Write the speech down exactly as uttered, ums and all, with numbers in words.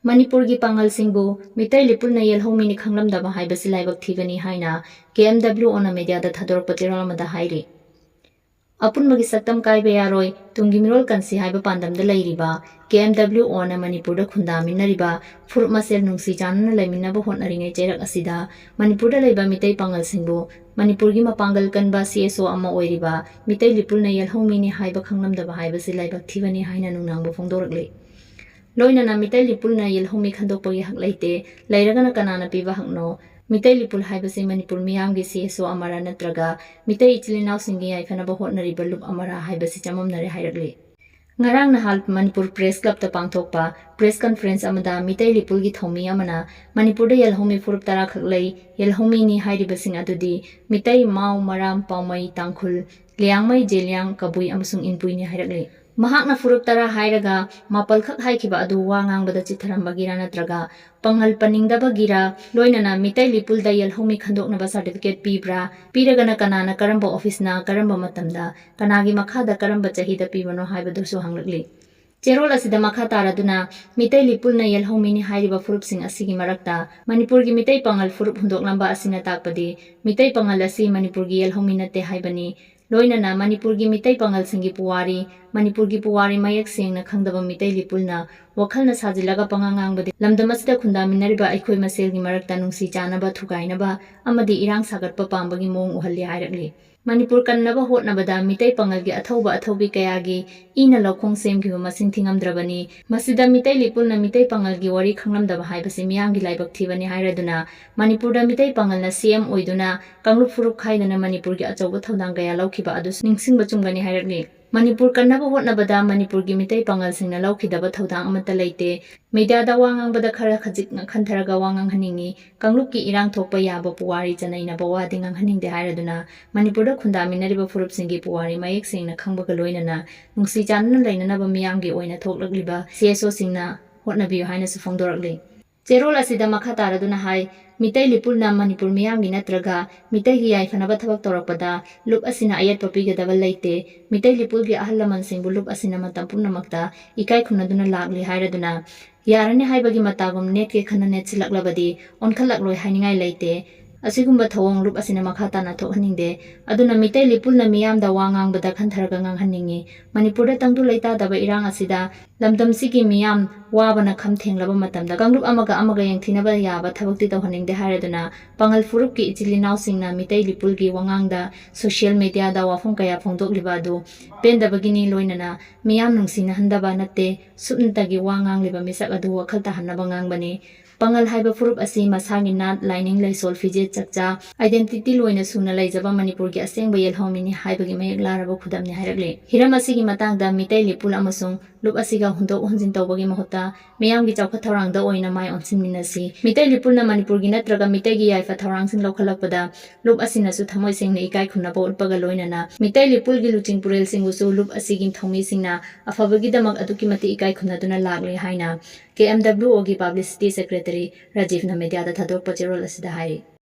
ꯃꯅꯤꯄꯨꯔꯒꯤ ꯄꯥꯉꯜꯁꯤꯡꯕꯨ ꯃꯤꯇꯩ ꯂꯤꯄꯨꯜꯅ ꯌꯦꯜꯍꯧꯃꯤꯅꯤ ꯈꯪꯂꯝꯗꯕ ꯍꯥꯏꯕꯁꯤ ꯂꯥꯏꯕꯛ ꯊꯤꯕꯅꯤ ꯍꯥꯏꯅ ꯀꯦ ꯑꯦꯝ ꯗꯕ꯭ꯂꯤꯎ ꯑꯣꯅ ꯃꯦꯗꯤꯌꯥꯗ ꯊꯥꯗꯣꯔꯛꯄ ꯆꯦꯔꯣꯜ ꯑꯃꯗ ꯍꯥꯏꯔꯤ꯫ ꯑꯄꯨꯟꯕꯒꯤ ꯁꯛꯇꯝ ꯀꯥꯏꯕ ꯌꯥꯔꯣꯏ, ꯇꯨꯡꯒꯤ ꯃꯤꯔꯣꯜ ꯀꯟꯁꯤ ꯍꯥꯏꯕ ꯄꯥꯟꯗꯝꯗ ꯂꯩꯔꯤꯕ ꯀꯦ ꯑꯦꯝ ꯗꯕ꯭ꯂꯤꯎ ꯑꯣꯅ ꯃꯅꯤꯄꯨꯔꯗ ꯈꯨꯟꯗꯥꯃꯤꯟꯅꯔꯤꯕ ꯐꯨꯔꯨꯞ ꯃꯁꯦꯜ ꯅꯨꯡꯁꯤ ꯆꯥꯟꯅꯅ ꯂꯩꯃꯤꯟꯅꯕ ꯍꯣꯠꯅꯔꯤꯉꯩ ꯆꯩꯔꯛ ꯑꯁꯤꯗ ꯃꯅꯤꯄꯨꯔꯗ ꯂꯩꯕ ꯃꯤꯇꯩ ꯄꯥꯉꯜꯁꯤꯡꯕꯨ ꯃꯅꯤꯄꯨꯔꯒꯤ ꯃꯄꯥꯡꯒꯜ ꯀꯟꯕ ꯁꯤ ꯑꯦꯁ ꯑꯣ ꯑꯃ ꯑꯣꯏꯔꯤꯕ ꯃꯤꯇꯩ ꯂꯤꯄꯨꯜꯅ ꯌꯦꯜꯍꯧꯃꯤꯅꯤ ꯍꯥꯏꯕ ꯈꯪꯂꯝꯗꯕ ꯍꯥꯏꯕꯁꯤ ꯂꯥꯏꯕꯛ ꯊꯤꯕꯅꯤ ꯍꯥꯏꯅ ꯅꯨꯡꯅꯥꯡꯕ ꯐꯣꯡꯗꯣꯔꯛꯂꯤ꯫ ꯂꯣꯏꯅꯅ ꯃꯤꯇꯩ ꯂꯤꯄꯨꯜꯅ ꯌꯦꯜꯍꯧꯃꯤ ꯈꯟꯗꯣꯛꯄꯒꯤ ꯍꯛ ꯂꯩꯇꯦ꯫ ꯂꯩꯔꯒꯅ ꯀꯅꯥꯅ ꯄꯤꯕ ꯍꯛꯅꯣ? ꯃꯤꯇꯩ ꯂꯤꯄꯨꯜ ꯍꯥꯏꯕꯁꯤ ꯃꯅꯤꯄꯨꯔ ꯃꯤꯌꯥꯝꯒꯤ ꯁꯤ ꯑꯦꯁ ꯑꯣ ꯑꯃꯔꯥ ꯅꯠꯇ꯭ꯔꯒ ꯃꯤꯇꯩ ꯏꯆꯤꯜ ꯏꯅꯥꯎꯁꯤꯡꯒꯤ ꯌꯥꯏꯐꯅꯕ ꯍꯣꯠꯅꯔꯤꯕ ꯂꯨꯞ ꯑꯃꯔꯥ ꯍꯥꯏꯕꯁꯤ ꯆꯃꯝꯅꯔꯦ ꯍꯥꯏꯔꯛꯂꯤ꯫ ꯉꯔꯥꯡ ꯅꯍꯥꯟ ꯃꯅꯤꯄꯨꯔ ꯄ꯭ꯔꯦꯁ ꯀ꯭ꯂꯕꯇ ꯄꯥꯡꯊꯣꯛꯄ ꯄ꯭ꯔꯦꯁ ꯀꯟꯐꯔꯦꯟꯁ ꯑꯃꯗ ꯃꯤꯇꯩ ꯂꯤꯄꯨꯜꯒꯤ ꯊꯧꯃꯤ ꯑꯃꯅ ꯃꯅꯤꯄꯨꯔꯗ ꯌꯦꯜꯍꯧꯃꯤ ꯐꯨꯔꯨꯞ ꯇꯔꯥ ꯈꯛ ꯂꯩ, ꯌꯦꯜꯍꯧꯃꯤꯅꯤ ꯍꯥꯏꯔꯤꯕꯁꯤꯡ ꯑꯗꯨꯗꯤ ꯃꯤꯇꯩ, ꯃꯥꯎ, ꯃꯔꯥꯝ, ꯄꯥꯎꯃꯩ, ꯇꯥꯡꯈꯨꯜ, ꯂꯤꯌꯥꯡꯃꯩ, ꯖꯦꯂꯤꯌꯥꯡ, ꯀꯕꯨꯏ ꯑꯃꯁꯨꯡ ꯏꯟꯄꯨꯏꯅꯤ ꯍꯥꯏꯔꯛꯂꯤ꯫ ꯃꯍꯥꯛꯅ ꯐꯨꯔꯨꯞ ꯇꯔꯥ ꯍꯥꯏꯔꯒ ꯃꯥꯄꯜ ꯈꯛ ꯍꯥꯏꯈꯤꯕ ꯑꯗꯨ ꯋꯥ ꯉꯥꯡꯕꯗ ꯆꯤꯠꯊꯔꯝꯕꯒꯤꯔ ꯅꯠꯇ꯭ꯔꯒ ꯄꯥꯉꯜ ꯄꯟꯅꯤꯡꯗꯕꯒꯤꯔ, ꯂꯣꯏꯅꯅ ꯃꯤꯇꯩ ꯂꯤꯄꯨꯜꯗ ꯌꯦꯜꯍꯧꯃꯤ ꯈꯟꯗꯣꯛꯅꯕ ꯁꯥꯔꯇꯤꯐꯤꯀꯦꯠ ꯄꯤꯕ꯭ꯔꯥ? ꯄꯤꯔꯒꯅ ꯀꯅꯥꯅ, ꯀꯔꯝꯕ ꯑꯣꯐꯤꯁꯅ, ꯀꯔꯝꯕ ꯃꯇꯝꯗ, ꯀꯅꯥꯒꯤ ꯃꯈꯥꯗ, ꯀꯔꯝꯕ ꯆꯍꯤꯗ ꯄꯤꯕꯅꯣ ꯍꯥꯏꯕꯗꯨꯁꯨ ꯍꯪꯂꯛꯂꯤ꯫ ꯆꯦꯔꯣꯜ ꯑꯁꯤꯗ ꯃꯈꯥ ꯇꯥꯔꯗꯨꯅ ꯃꯤꯇꯩ ꯂꯤꯄꯨꯜꯅ ꯌꯦꯜꯍꯧꯃꯤꯅꯤ ꯍꯥꯏꯔꯤꯕ ꯐꯨꯔꯨꯞꯁꯤꯡ ꯑꯁꯤꯒꯤ ꯃꯔꯛꯇ ꯃꯅꯤꯄꯨꯔꯒꯤ ꯃꯤꯇꯩ ꯄꯥꯉꯜ ꯐꯨꯔꯨꯞ ꯍꯨꯟꯗꯣꯛꯂꯝꯕ ꯑꯁꯤꯅ ꯇꯥꯛꯄꯗꯤ ꯃꯤꯇꯩ ꯄꯥꯉꯜ ꯑꯁꯤ ꯃꯅꯤꯄꯨꯔꯒꯤ ꯌꯦꯜꯍꯧꯃꯤ ꯅꯠꯇꯦ ꯍꯥꯏꯕꯅꯤ꯫ ꯂꯣꯏꯅꯅ ꯃꯅꯤꯄꯨꯔꯒꯤ ꯃꯤꯇꯩ ꯄꯥꯉꯜꯁꯤꯡꯒꯤ ꯄꯨꯋꯥꯔꯤ, ꯃꯅꯤꯄꯨꯔꯒꯤ ꯄꯨꯋꯥꯔꯤ ꯃꯌꯦꯛ ꯁꯦꯡꯅ ꯈꯪꯗꯕ ꯃꯤꯇꯩ ꯂꯤꯄꯨꯜꯅ ꯋꯥꯈꯜꯅ ꯁꯥꯖꯤꯜꯂꯒ ꯄꯉꯥꯡ ꯉꯥꯡꯕꯗꯤ ꯂꯝꯗꯝ ꯑꯁꯤꯗ ꯈꯨꯟꯗꯥꯃꯤꯟꯅꯔꯤꯕ ꯑꯩꯈꯣꯏ ꯃꯁꯦꯜꯒꯤ ꯃꯔꯛꯇ ꯅꯨꯡꯁꯤ ꯆꯥꯟꯅꯕ ꯊꯨꯒꯥꯏꯅꯕ ꯑꯃꯗꯤ ꯏꯔꯥꯡ ꯁꯥꯒꯠꯄ ꯄꯥꯝꯕꯒꯤ ꯃꯑꯣꯡ ꯎꯍꯜꯂꯤ ꯍꯥꯏꯔꯛꯂꯤ꯫ ꯃꯅꯤꯄꯨꯔ ꯀꯟꯅꯕ ꯍꯣꯠꯅꯕꯗ ꯃꯤꯇꯩ ꯄꯥꯉꯜꯒꯤ ꯑꯊꯧꯕ ꯑꯊꯧꯕꯤ ꯀꯌꯥꯒꯤ ꯏꯅ ꯂꯧꯈꯣꯡ ꯁꯦꯝꯈꯤꯕ ꯃꯁꯤꯡ ꯊꯤꯉꯝꯗ꯭ꯔꯕꯅꯤ꯫ ꯃꯁꯤꯗ ꯃꯤꯇꯩ ꯂꯤꯄꯨꯜꯅ ꯃꯤꯇꯩ ꯄꯥꯉꯜꯒꯤ ꯋꯥꯔꯤ ꯈꯪꯂꯝꯗꯕ ꯍꯥꯏꯕꯁꯤ ꯃꯤꯌꯥꯝꯒꯤ ꯂꯥꯏꯕꯛ ꯊꯤꯕꯅꯤ ꯍꯥꯏꯔꯗꯨꯅ ꯃꯅꯤꯄꯨꯔꯗ ꯃꯤꯇꯩ ꯄꯥꯉꯜꯅ ꯁꯤ ꯑꯦꯝ ꯑꯣꯏꯗꯨꯅ ꯀꯥꯡꯂꯨꯞ ꯐꯨꯔꯨꯞ ꯈꯥꯏꯗꯅ ꯃꯅꯤꯄꯨꯔꯒꯤ ꯑꯆꯧꯕ ꯊꯧꯗꯥꯡ ꯀꯌꯥ ꯂꯧꯈꯤꯕ ꯑꯗꯨꯁꯨ ꯅꯤꯡꯁꯤꯡꯕ ꯆꯨꯝꯒꯅꯤ ꯍꯥꯏꯔꯛꯂꯤ꯫ ꯃꯅꯤꯄꯨꯔ ꯀꯟꯅꯕ ꯍꯣꯠꯅꯕꯗ ꯃꯅꯤꯄꯨꯔꯒꯤ ꯃꯤꯇꯩ ꯄꯥꯉꯜꯁꯤꯡꯅ ꯂꯧꯈꯤꯗꯕ ꯊꯧꯗꯥꯡ ꯑꯃꯠꯇ ꯂꯩꯇꯦ꯫ ꯃꯤꯗꯤꯌꯥꯗ ꯋꯥ ꯉꯥꯡꯕꯗ ꯈꯔ ꯈꯖꯤꯛ ꯈꯟꯊꯔꯒ ꯋꯥ ꯉꯥꯡꯍꯟꯅꯤꯡꯏ꯫ ꯀꯥꯡꯂꯨꯞꯀꯤ ꯏꯔꯥꯡ ꯊꯣꯛꯄ ꯌꯥꯕ ꯄꯨꯋꯥꯔꯤ ꯆꯅꯩꯅꯕ ꯋꯥꯗꯤ ꯉꯥꯡꯍꯟꯅꯤꯡꯗꯦ ꯍꯥꯏꯔꯗꯨꯅ ꯃꯅꯤꯄꯨꯔꯗ ꯈꯨꯟꯗꯥꯃꯤꯟꯅꯔꯤꯕ ꯐꯨꯔꯨꯞꯁꯤꯡꯒꯤ ꯄꯨꯋꯥꯔꯤ ꯃꯌꯦꯛ ꯁꯦꯡꯅ ꯈꯪꯕꯒ ꯂꯣꯏꯅꯅ ꯅꯨꯡꯁꯤ ꯆꯥꯟꯅꯅ ꯂꯩꯅꯅꯕ ꯃꯤꯌꯥꯝꯒꯤ ꯑꯣꯏꯅ ꯊꯣꯛꯂꯛꯂꯤꯕ ꯁꯤ ꯑꯦꯁ ꯑꯣꯁꯤꯡꯅ ꯍꯣꯠꯅꯕꯤꯌꯨ ꯍꯥꯏꯅꯁꯨ ꯐꯣꯡꯗꯣꯔꯛꯂꯤ꯫ ꯆꯦꯔꯣꯜ ꯑꯁꯤꯗ ꯃꯈꯥ ꯇꯥꯔꯗꯨꯅ ꯍꯥꯏ, ꯃꯤꯇꯩ ꯂꯤꯄꯨꯜꯅ ꯃꯅꯤꯄꯨꯔ ꯃꯤꯌꯥꯝꯒꯤ ꯅꯠꯇ꯭ꯔꯒ ꯃꯤꯇꯩꯒꯤ ꯌꯥꯏꯐꯅꯕ ꯊꯕꯛ ꯇꯧꯔꯛꯄꯗ ꯂꯨꯞ ꯑꯁꯤꯅ ꯑꯌꯦꯠꯄ ꯄꯤꯒꯗꯕ ꯂꯩꯇꯦ꯫ ꯃꯤꯇꯩ ꯂꯤꯄꯨꯜꯒꯤ ꯑꯍꯜ ꯂꯃꯟꯁꯤꯡꯕꯨ ꯂꯨꯞ ꯑꯁꯤꯅ ꯃꯇꯝ ꯄꯨꯝꯅꯃꯛꯇ ꯏꯀꯥꯏ ꯈꯨꯝꯅꯗꯨꯅ ꯂꯥꯛꯂꯤ ꯍꯥꯏꯔꯗꯨꯅ ꯌꯥꯔꯅꯤ ꯍꯥꯏꯕꯒꯤ ꯃꯇꯥꯒꯨꯝ ꯅꯦꯠꯀꯦ ꯈꯟꯅ ꯅꯦꯠꯁꯤꯜꯂꯛꯂꯕꯗꯤ ꯑꯣꯟꯈꯠꯂꯛꯂꯣꯏ ꯍꯥꯏꯅꯤꯡꯉꯥꯏ ꯂꯩꯇꯦ꯫ ꯑꯁꯤꯒꯨꯝꯕ ꯊꯧꯑꯣꯡ ꯂꯨꯞ ꯑꯁꯤꯅ ꯃꯈꯥ ꯇꯥꯅ ꯊꯣꯛꯍꯟꯅꯤꯡꯗꯦ꯫ ꯑꯗꯨꯅ ꯃꯤꯇꯩ ꯂꯤꯄꯨꯜꯅ ꯃꯤꯌꯥꯝꯗ ꯋꯥ ꯉꯥꯡꯕꯗ ꯈꯟꯊꯔꯒ ꯉꯥꯡꯍꯟꯅꯤꯡꯏ꯫ ꯃꯅꯤꯄꯨꯔꯗ ꯇꯪꯗꯨ ꯂꯩꯇꯥꯗꯕ ꯏꯔꯥꯡ ꯑꯁꯤꯗ ꯂꯝꯗꯝꯁꯤꯒꯤ ꯃꯤꯌꯥꯝ ꯋꯥꯕꯅ ꯈꯝ ꯊꯦꯡꯂꯕ ꯃꯇꯝꯗ ꯀꯥꯡꯂꯨꯞ ꯑꯃꯒ ꯑꯃꯒ ꯌꯦꯡꯊꯤꯅꯕ ꯌꯥꯕ ꯊꯕꯛꯇꯤ ꯇꯧꯍꯟꯅꯤꯡꯗꯦ ꯍꯥꯏꯔꯗꯨꯅ ꯄꯥꯉꯜ ꯐꯨꯔꯨꯞꯀꯤ ꯏꯆꯤꯜ ꯏꯅꯥꯎꯁꯤꯡꯅ ꯃꯤꯇꯩ ꯂꯤꯄꯨꯜꯒꯤ ꯋꯥꯉꯥꯡꯗ social mediaꯗ ꯋꯥꯐꯝ ꯀꯌꯥ ꯐꯣꯡꯗꯣꯛꯂꯤꯕ ꯑꯗꯨ ꯄꯦꯟꯗꯕꯒꯤꯅꯤ, ꯂꯣꯏꯅꯅ ꯃꯤꯌꯥꯝ ꯅꯨꯡꯁꯤꯅꯍꯟꯗꯕ ꯅꯠꯇꯦ, ꯁꯨꯞꯅꯇꯒꯤ ꯋꯥ ꯉꯥꯡꯂꯤꯕ ꯃꯤꯁꯛ ꯑꯗꯨ ꯋꯥꯈꯜ ꯇꯥꯍꯟꯅꯕ ꯉꯥꯡꯕꯅꯤ꯫ ꯄꯥꯉꯜ ꯍꯥꯏꯕ ꯐꯨꯔꯨꯞ ꯑꯁꯤ ꯃꯁꯥꯒꯤ ꯅꯥꯠ, ꯂꯥꯏꯅꯤꯡ, ꯂꯥꯏꯁꯣꯜ, ꯐꯤꯖꯦꯠ, ꯆꯥꯛꯆꯥ, identity ꯂꯣꯏꯅ ꯁꯨꯅ ꯂꯩꯖꯕ ꯃꯅꯤꯄꯨꯔꯒꯤ ꯑꯁꯦꯡꯕ ꯌꯦꯜꯍꯧꯃꯤꯅꯤ ꯍꯥꯏꯕꯒꯤ ꯃꯌꯦꯛ ꯂꯥꯔꯕ ꯈꯨꯗꯝꯅꯤ ꯍꯥꯏꯔꯛꯂꯤ꯫ ꯍꯤꯔꯝ ꯑꯁꯤꯒꯤ ꯃꯇꯥꯡꯗ ꯃꯤꯇꯩ ꯂꯤꯄꯨꯜ ꯑꯃꯁꯨꯡ ꯂꯨꯞ ꯑꯁꯤꯒ ꯍꯨꯟꯗꯣꯛ ꯍꯨꯟꯖꯤꯟ ꯇꯧꯕꯒꯤ ꯃꯍꯨꯠꯇ ꯃꯤꯌꯥꯝꯒꯤ ꯆꯥꯎꯈꯠ ꯊꯧꯔꯥꯡꯗ ꯑꯣꯏꯅ ꯃꯥꯏ ꯑꯣꯟꯁꯤꯟꯃꯤꯟꯅꯁꯤ꯫ ꯃꯤꯇꯩ ꯂꯤꯄꯨꯜꯅ ꯃꯅꯤꯄꯨꯔꯒꯤ ꯅꯠꯇ꯭ꯔꯒ ꯃꯤꯇꯩꯒꯤ ꯌꯥꯏꯐ ꯊꯧꯔꯥꯡꯁꯤꯡ ꯂꯧꯈꯠꯂꯛꯄꯗ ꯂꯨꯞ ꯑꯁꯤꯅꯁꯨ ꯊꯃꯣꯏ ꯁꯦꯡꯅ ꯏꯀꯥꯏ ꯈꯨꯝꯅꯕ ꯎꯠꯄꯒ ꯂꯣꯏꯅꯅ ꯃꯤꯇꯩ ꯂꯤꯄꯨꯜꯒꯤ ꯂꯨꯆꯤꯡ ꯄꯨꯔꯦꯜꯁꯤꯡꯕꯨꯁꯨ ꯂꯨꯞ ꯑꯁꯤꯒꯤ ꯊꯧꯃꯤꯁꯤꯡꯅ ꯑꯐꯕꯒꯤꯗꯃꯛ ꯑꯗꯨꯛꯀꯤ ꯃꯇꯤꯛ ꯏꯀꯥꯏ ꯈꯨꯝꯅꯗꯨꯅ ꯂꯥꯛꯂꯤ ꯍꯥꯏꯅ KMWOꯒꯤ publicity secretary ꯔꯥꯖꯤꯕꯅ mediaꯗ ꯊꯥꯗꯣꯔꯛꯄ ꯆꯦꯔꯣꯜ ꯑꯁꯤꯗ ꯍꯥꯏꯔꯤ꯫